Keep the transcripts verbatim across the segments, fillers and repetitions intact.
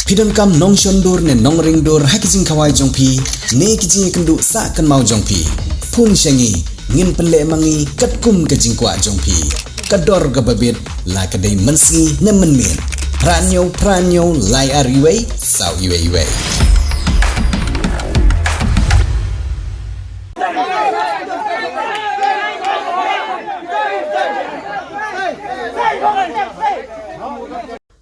Phi donkam nongshon dur ne nongring dur ha ki jingkhawai jong phi ne ki jingïakynduh sah kynmaw jong phi? Phone sha ngi, ngin pynleh ma ngi katkum ka jingkwah jong phi. Ka dor kaba bit, la ka dei mynsngi ne mynmiet. Phra hynñiew phra hynñiew lai ar wei saw wei wei.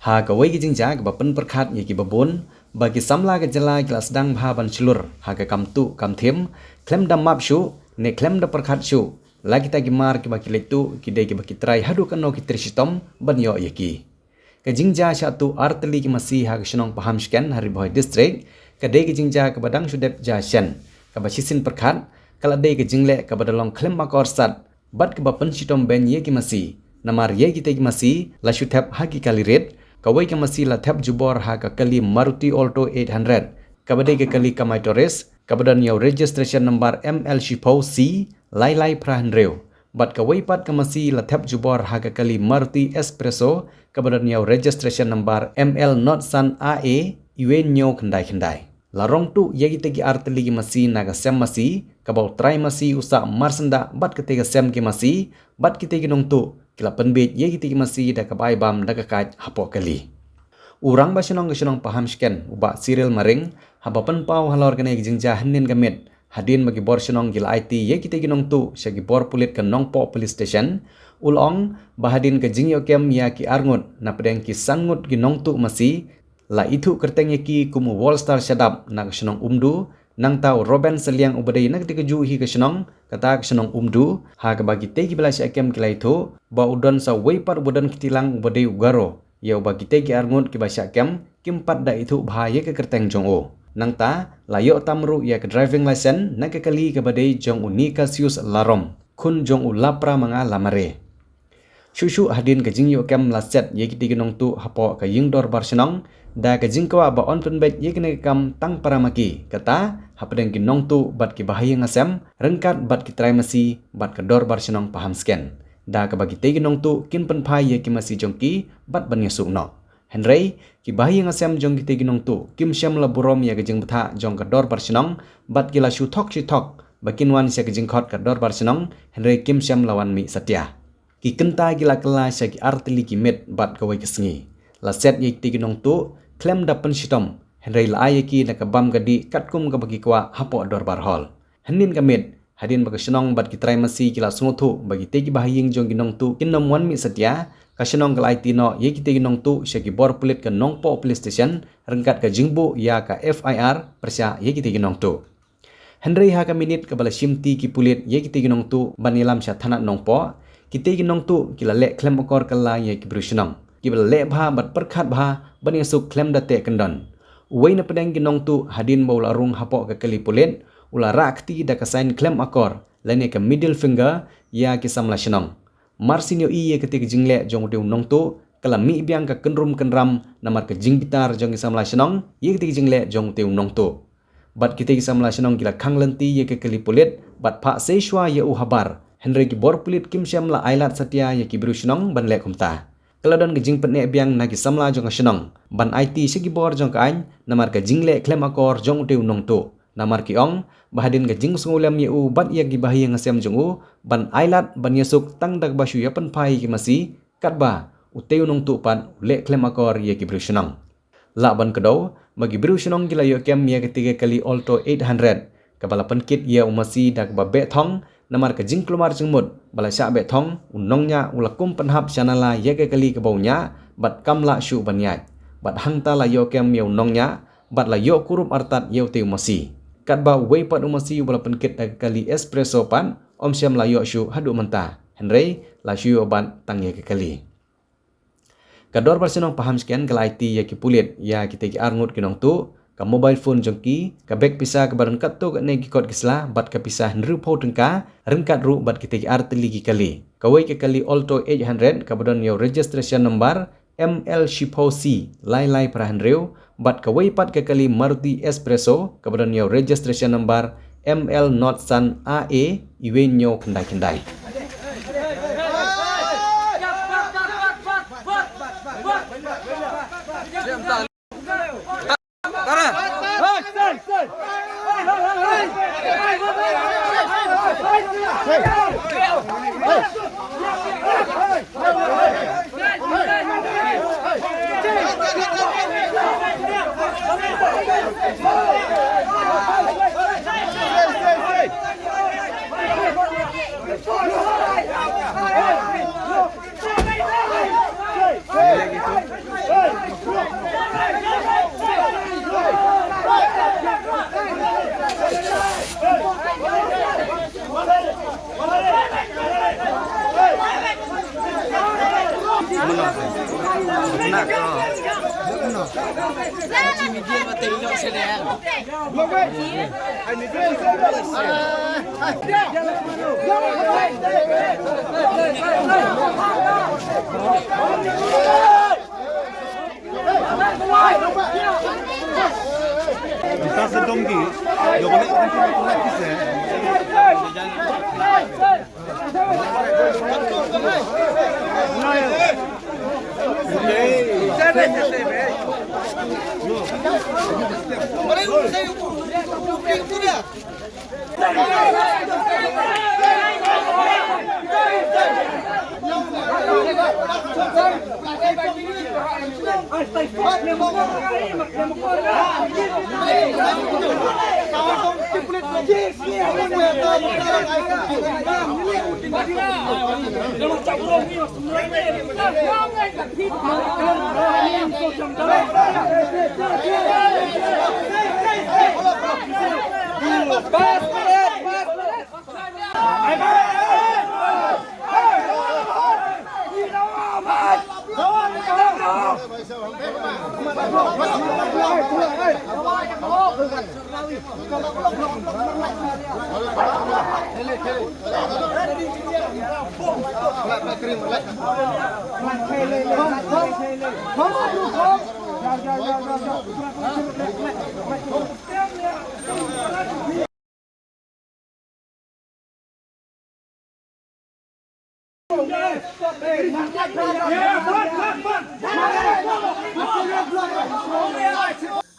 Ha kawei ka jingjia kaba pynpyrkhat ïa kiba bun, ba ki samla ka jylla ki la sdang bha ban shlur ha ka kam tuh kam thiem, khlem da map shuh ne khlem da pyrkhat shuh. La kita ki mar kiba ki leit tuh ki dei kiba ki trai haduh katno ki trei shitom ban ïoh ïa ki. Ka jingjia shah tuh ar tylli ki masi ha ka shnong Pahamshken ha Ri Bhoi District ka dei ka jingjia kaba dang shu dep jia shen, kaba shisien pyrkhat ka la dei ka jingleh kaba da long khlem akor sat bad kaba pynshitom beiñ ïa ki masi. Namar ïa kitei ki masi la shu thep ha ki kali rit. Kawei ka masi la thep jubor ha ka kali Maruti Alto eight hundred, kaba dei ka kali kamai tourist, kaba don ïa u registration number M L shiphew C lai lai phra hynriew. Bad kawei pat ka masi la thep jubor ha ka kali Maruti Espresso, kaba don ïa u registration number M L not san A A wei hynñiew khyndai khyndai. La rong tuh ïa kitei ki ar tylli ki masi na ka sem masi, kaba u trai masi u sah marsyndah bad katei ka sem ki masi, bad kitei ki nongtuh ki la pynbiej ïa kitei ki masi da kaba ai bam da ka kait hapoh kali. U rangbah shnong ka shnong Pahamshken, u Bah Cyril Maring, haba pynpaw halor kane ka jingjia hynnin ka miet, hadien ba ki bor shnong ki la aiti ïa kitei ki nongtuh sha ki bor pulit ka Nongpoh Police Station, u la ong ba hadien ka jingïoh kem ïa ki arngut napdeng ki san ngut ki nongtuh masi, la ithuh kyrteng ïa ki kum u Wallstar Shadap na ka shnong Umdu, nangta u Roben Saliang uba dei na katei kajuh hi ka shnong, kata ka shnong Umdu, ha kaba kitei kiba la shah kem ki la ithuh ba u don sa uwei pat uba don kti lang uba dei u Garo, ïa uba kitei ki arngut kiba shah kem kim pat da ithuh bha ïa ka kyrteng jong u. Nangta la ïoh tam ruh ïa ka driving license na ka kali kaba dei jong u Nicasius Larom, khun jong u Lapra Manga Lamare. Shuh shuh hadien ka jingïoh kem la set ïa kitei ki nongtuh hapoh ka ïing dorbar shnong da ka jingkwah ba yn pynbeit ïa kane ka kam tang para ma ki, kata hapdeng ki nongtuh bad ki bahaïing hasem ryngkat bad ki trai masi bad ka dorbar shnong Pahamshken, da kaba kitei ki nongtuh kin pynphai ïa ki masi jong ki bad ban ïasuk noh. Hynrei ki bahaïing hasem jong kitei ki nongtuh kim shym la burom ïa ka jingbthah jong ka dorbar shnong bad ki la shu thok shi thok ba kin wan sha ka jingkhot ka dorbar shnong, hynrei kim shym la wan mih satia. Ki kynta ki la kylla sha ki ar tylli ki miet bad kawei ka sngi. La set ïa kitei ki nongtuh khlem da pynshitom, hynrei la ai ïa ki na ka bam ka dih katkum kaba ki kwah hapoh dorbar hall. Hynnin ka miet, hadien ba ka shnong bad ki trai masi ki la sngewthuh ba kitei ki bahaïing jong ki nongtuh kin nym wan mih satia, ka shnong ka la aiti noh ïa kitei ki nongtuh sha ki bor pulit ka Nongpoh Police Station ryngkat ka jingbuh ïa ka F I R pyrshah ïa kitei ki nongtuh. Hynrei ha ka minit kaba la shimti ki pulit ïa kitei ki nongtuh ban ïalam sha thanat Nongpoh, kitei ki nongtuh ki la leh khlem akor kylla ïa ki briew shnong kiba la leh bha bad pyrkhat bha ban ïasuk khlem da teh kyndon. Uwei napdeng ki nongtuh hadien ba u la rung hapoh ka kali pulit, u la rah kti da ka sign khlem akor lane ka middle finger ïa ki samla shnong. Mar sien ïohi ïa katei ka jingleh jong utei u nongtuh, ka la mih biang ka kynrum kynram namar ka jingbitar jong ki samla shnong ïa katei ka jingleh jong utei u nongtuh. Bad kitei ki samla shnong ki la khang lynti ïa ka kali pulit bad phah sei shuwa ïa u habar. Hynrei ki bor pulit kim shym la ailad satia ïa ki briew shnong ban leh kumta. Ka la don ka jingpynneh biang na ki samla jong ka shnong ban aiti sha ki bor jong ka aiñ namar ka jingleh khlem akor jong utei u nongtuh. Namar ki ong ba hadien ka jingsngewlem ïa u bad ïa ki bahaïing hasem jong u ban ailad ban ïasuk tang da kaba shu ïa pynphai ïa ki masi, katba utei u nongtuh pat u leh khlem akor ïa ki briew shnong. Lah ban kdew ba ki briew shnong ki la ïoh kem ïa katei ka kali Alto eight hundred kaba la pynkit ïa u masi da kaba beh thong, namar ka jingkulmar jingmut ba la shah beh thong, u nongñiah u la kum pynhap sha nala ïa ka kali kaba u ñiah bad kam lah shuh ban ïaid. Bad hangta la ïoh kem ïa u nongñiah bad la ïoh kurup artat ïa utei u masi. Katba uwei pat u masi uba la pynkit da ka kali Espresso pat ym shym la ïoh shuh haduh mynta, hynrei la shu ïoh bat tang ïa ka kali. Ka dorbar shnong Pahamshken ka la aiti ïa ki pulit ïa kitei ki arngut ki nongtuh, ka mobile phone jong ki, ka bag pisa kaba don katto katne ki kot ki sla bad ka pisa hynriewphew tyngka, ryngkat ruh bad kitei ki ar tylli ki kali. Kawei ka kali Alto eight hundred kaba don ïa u registration number M L shiphew C lai lai phra hynriew, bad kawei pat ka kali Maruti Espresso kaba don ïa u registration number M L not san A A wei hynñiew khyndai khyndai. Ka se dong ki, yo ko le ko ko la ki se.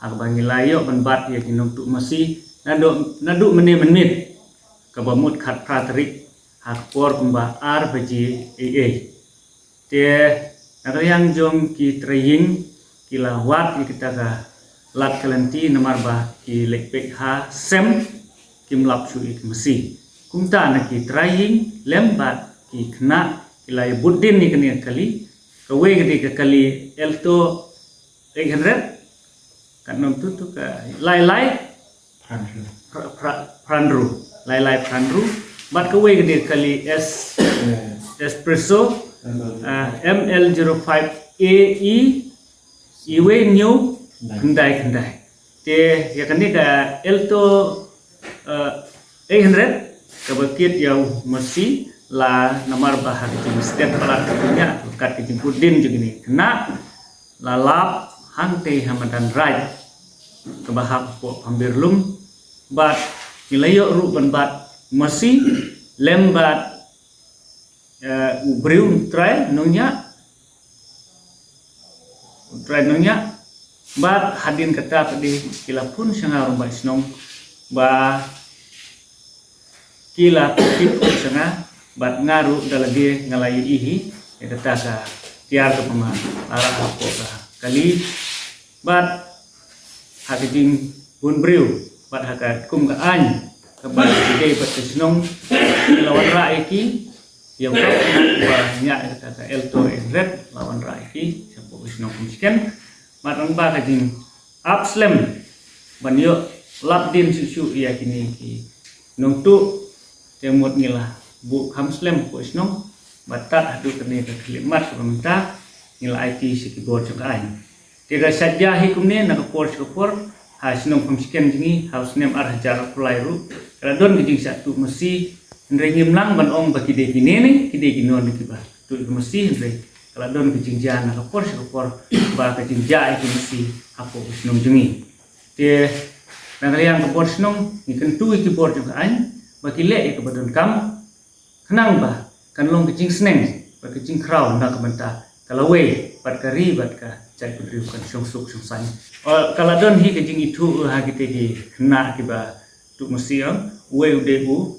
Ha kaba ngi la ïoh ban bat ïa ki nongtuh masi naduh, naduh mynne mynmiet, kaba mut khatphra tarik, ha ka por kumba ar baje eiei. Te na ka liang jong ki trai ïing ki la wad ïa kita ka lad ka lynti namar ba ki leit peit ha sem, kim lap shuh ïa ki masi. Kumta na ki trai ïing lem bad ki khynnah ki la ïa bud dien ïa kane ka kali. Kawei ka dei ka kali Alto eight hundred, ka nong tu tu ka lai lai Pranru. Phra-, phra-, Pranru. Lai lai Pranru. Bad kawei ka dei ka kali S, Espresso, ah, M L zero five A E, iwei hynñiew khyndai khyndai. Te ïa kane ka Alto, eh, eight hundred, kaba kit ïa u masi la namar ba ha ka jingstet palat ka dunya, kat ka jingbud dien jong kine ki khynnah, la lap hangtei ha madan Raid, kaba hap hapoh Pambyrlum. Bad ngi la ïoh ruh ban bat masi lem bad, eh, u briew u trai nongñiah, u trai nongñiah. Bad hadien kata pat de ki la phone sha nga rangbah shnong ba ki la tip sha nga, bad nga ruh da lade nga la ïohi hi ïa kata ka tiar kaba ma la rah hapoh ka kali. Bad ha ka jingbun briew bad ha ka kum ka aiñ kaba ïadei bad ka shnong, la wanrah ïa ki ïa u kap ba ñiah ïa kata ka Alto eight hundred, la wanrah ïa ki shapoh ka shnong Khumsken. Bad nangba ka jing ap slem ban ïoh lap dien shuh shuh ïa kine ki nongtuh, te mut ngi la buh kham slem hapoh shnong. Bad tad haduh kane ka khyllipmat kaba mynta ngi la aiti sha ki bor jong ka aiñ. Te ka shait bia hi kumne na ka por sha ka por ha shnong Khumsken jong ngi ha u snem ar hajar arphew lai ruh ka la don ka jingshah tuh masi, hynrei ngim nang ban ong ba ki dei kine ne ki dei kino ne kiba tuh masi, hynrei ka la don ka jingjia na ka por sha ka por ba ka jingjia ïa ki masi hapoh ka shnong jong ngi. Te na ka liang ka bor shnong ngi kyntu ïa ki bor jong ka aiñ ba ki leh ïa kaba donkam, khnang ba kan long ka jingsneng bad ka jingkhraw na ka bynta ka lawei bad ka ri bad ka jaitbynriew kan shong suk shong saiñ. Ka la don hi ka jingithuh ha kita ki khynnah kiba tuh masi, uwei u dei u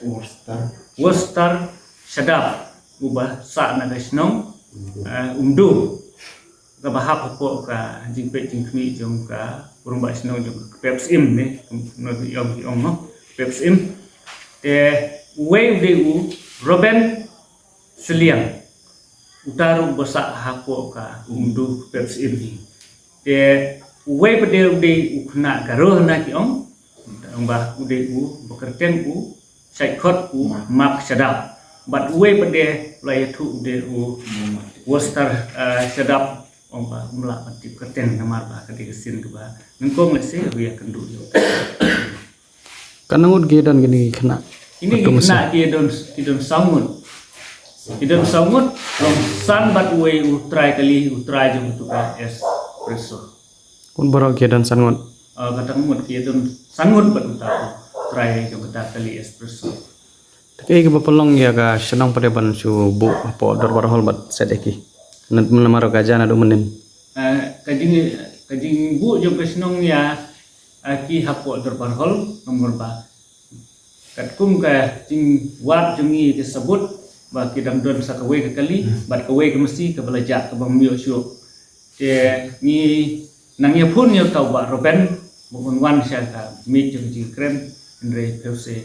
Worcester. Worcester Shadap uba sah na ka shnong, eh, Umdu. Kaba hap hapoh ka jingpeit jingkhmih jong ka Rangbah Shnong jong ka Kpep Syiem ne, kumno ki ong, ki ong mo, Kpep Syiem. Te uwei u dei u Robin Sliang. Uta ruh ba sah hapoh ka Umdu Kpep Syiem hi. Te uwei pat de u dei u khynnah Garo na ki ong. Ong ba u dei u ba kyrteng u Shait Khot u Mak Shadap. Bad uwei pat de la ïathuh u dei u Wostar, eh, Shadap. Ong ba um lah ban tip kyrteng namar ba ka dei ka sien kaba nyngkong lehse u ïakynduh ïa u. Katno ngut ki don kine ki khynnah? Kine ki khynnah ki don, ki don saw ngut. Ki don saw ngut, long san bad uwei u trai kali, u trai jong utu ka Espresso. Ngut baroh ki don san ngut. Ah, kata ngut ki don san ngut bad uta u trai jong kata kali Espresso. Te kaei kaba pynlong ïa ka shnong pat de ban shu buh hapoh Dorbar Hall bad set ïa ki? Namar ka jia naduh mynnin. Eh, ka jing, ka jingbuh jong ka shnong ïa, eh, ki hapoh Dorbar Hall, namar ba katkum ka jingwad jong ngi ka sabut ba ki dang don sa kawei ka kali bad kawei ka masi kaba la jah kaba ym ïoh shuh. Te ngi nang ïaphone ïa uta u Bah Robin ba un wan sha ka miej jong ka jingkren, hynrei phi ïohi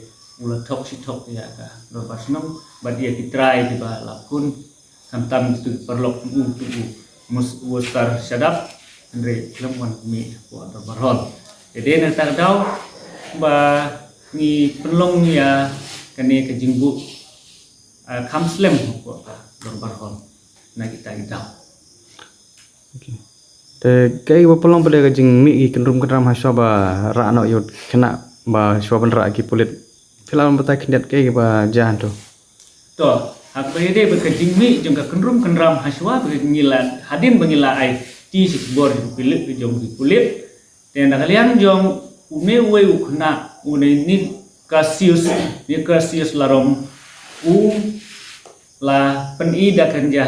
u la thok shi thok ïa ka Dorbar Shnong bad ïa ki trai kiba la phone. Khamtam kitu ki paralok, u tu u Mus-, Wostar Shadap, hynrei khlem wan khmih hapoh Dorbar Hall. Te dei na kata ka daw ba ngi pynlong ïa kane ka jingbuh, ah, kham slem hapoh ka Dorbar Hall na kita ki daw. Okay. Te kaei ba pynlong pat de ka jingmih ki kynrum kynram hashuwa ba rah noh ïa u khynnah ba shuwa ban rah ki pulit? Phi lah ban batai khyndiat kaei ba jia hangto? To, haba ïadei bad ka jingmih jong ka kynrum kynram hashuwa ba ngi la, hadien ba ngi la aiti sha ki bor jong ki pulit, jong ki pulit. Te na ka liang jong une uwei u khynnah, une Nicasius, Nicasius Larom, u la pyni da ka kynja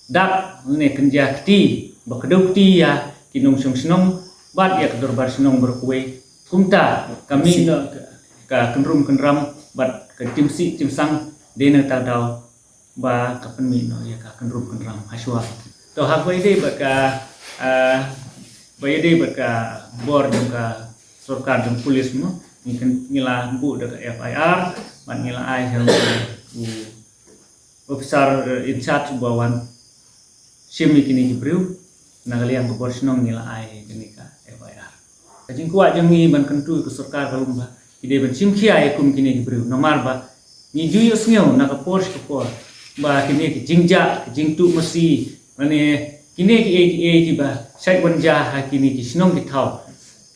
dak ne kynja kti ba kdew kti ïa ki nongshong shnong bad ïa ka Dorbar Shnong baroh kawei. Kumta ka mih noh ka kynrum kynram bad ka jingmih jingmih dei na kata ka daw ba ka pynmih noh ïa ka kynrum kynram hashuwa. To haba ïadei bad ka, ah, ba ïadei bad ka bor jong ka sorkar jong pulit mo, ngi kyn-, ngi la buh da ka F I R bad ngi la ai ha u officer, eh, in charge ba wan shim ïa kine ki briew. Na ka liang ka bor shnong ngi la ai kane ka F I R. Ka jingkwah jong ngi ban kyntu ka sorkar ka long ba ki dei ban shim khia ïa kum kine ki briew, namar ba ngi ju ïohsngew na ka por sha ka por ba kine ki jingjah, ki jingtuh masi, mane kine kiei kiei kiba shait wan jia ha kine ki shnong ki thaw,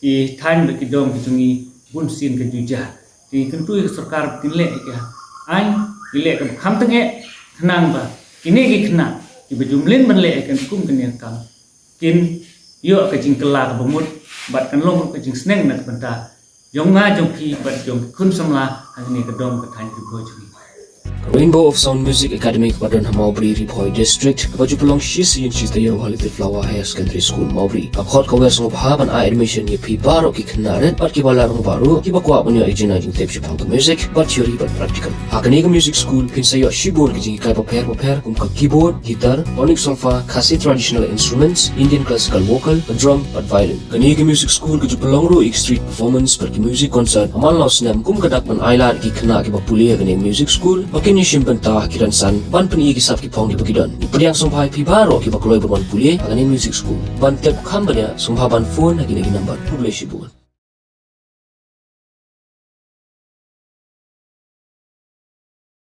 ki thaiñ bad ki dong ki jong ngi bunsien ka ju jia. Te ngi kyntu ïa ka sorkar ba kin leh ïa ka aiñ, kin leh ka kham tyngeh, khnang ba kine ki khynnah kiba ju mlien ban leh ïa ka kum kane ka kam kin ïoh ka jingkylla kaba mut bad kan long ruh ka jingsneng na ka bynta jong nga jong phi bad jong ki khun samla ha kane ka dong ka thaiñ Ri Bhoi jong ngi. Ka Rainbow of Sound Music Academy kaba don ha Mawbri, Ri Bhoi District, kaba ju pynlong shisien shi taïew ha Little Flower Higher Secondary School, Mawbri, ka khot ka wer sngewbha ban ai admission ïa phi baroh ki khynnah rit bad kiba la rangbah ruh, kiba kwah ban ïoh ïa ka jinai jingtip shaphang ka music, bad theory bad practical. Ha kane ka music school phin sa ïoh shibun ki jinghikai bapher bapher kum ka keyboard, guitar, tonic solfa, Khasi traditional instruments, Indian classical vocal, ka drum bad violin. Kane ka music school ka ju pynlong ruh ïa ki street performance bad ki music concert ha man la u snem kum ka dak ban ailad ïa ki khynnah kiba pule ha kane ka music school ba kin ïashim bynta ha ki rynsan ban pyni ïa ki sap ki phong kiba ki don. Ngi pdiang sngewbha ïa phi baroh kiba kloi ban wan pule ha kane ka music school. Ban tip kham bniah sngewbha ban phone ha kine ki number. Khublei shibun.